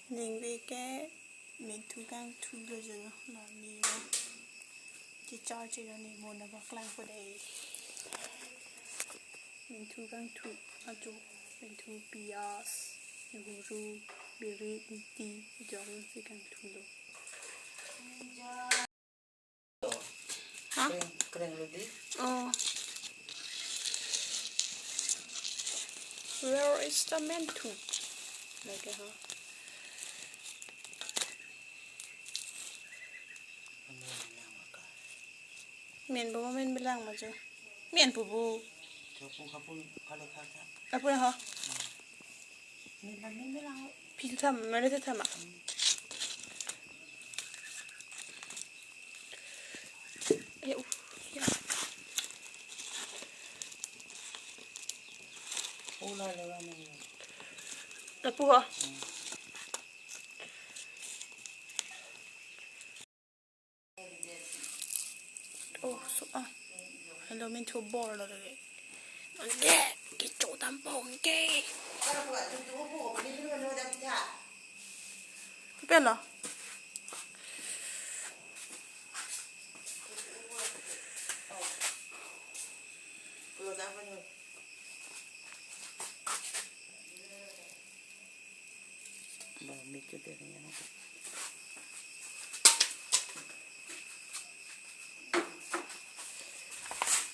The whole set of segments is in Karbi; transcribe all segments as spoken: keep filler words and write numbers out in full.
Ningve ke menthu kangthu lo jo, la ne lo. Chichar chelo ne mo na paklang ko dei. Menthu kangthu ajo, menthu, piyaj, nehru, birit, inti, jongsi kangthu lo. Ha? Kreng, kreng ready. Oh. Where is the menthu? Lake ha. Men bo, men bilang ma jo. Men pupu. Kapu, kapu, kalo kaka. Kapu ya ha. Min lang, min lang. Pil tham, mana tu tham ah. Ya, uh, ya. Ula lewa na. Lapu ha. Oh, so ah. Hello, menthu bor lo lagi. Ande, kecho tampong ke. Pelo.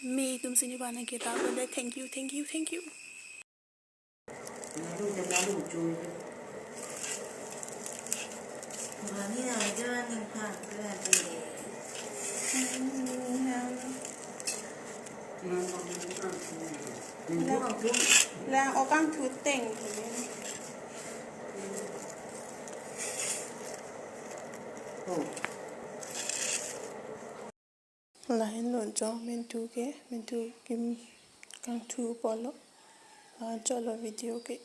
Me tum sini bana kita benda, thank you, thank you, thank you. Lang okangthu teng. Lahin lo jo menthu ke, menthu kim kangthu polo. La cholo video ke.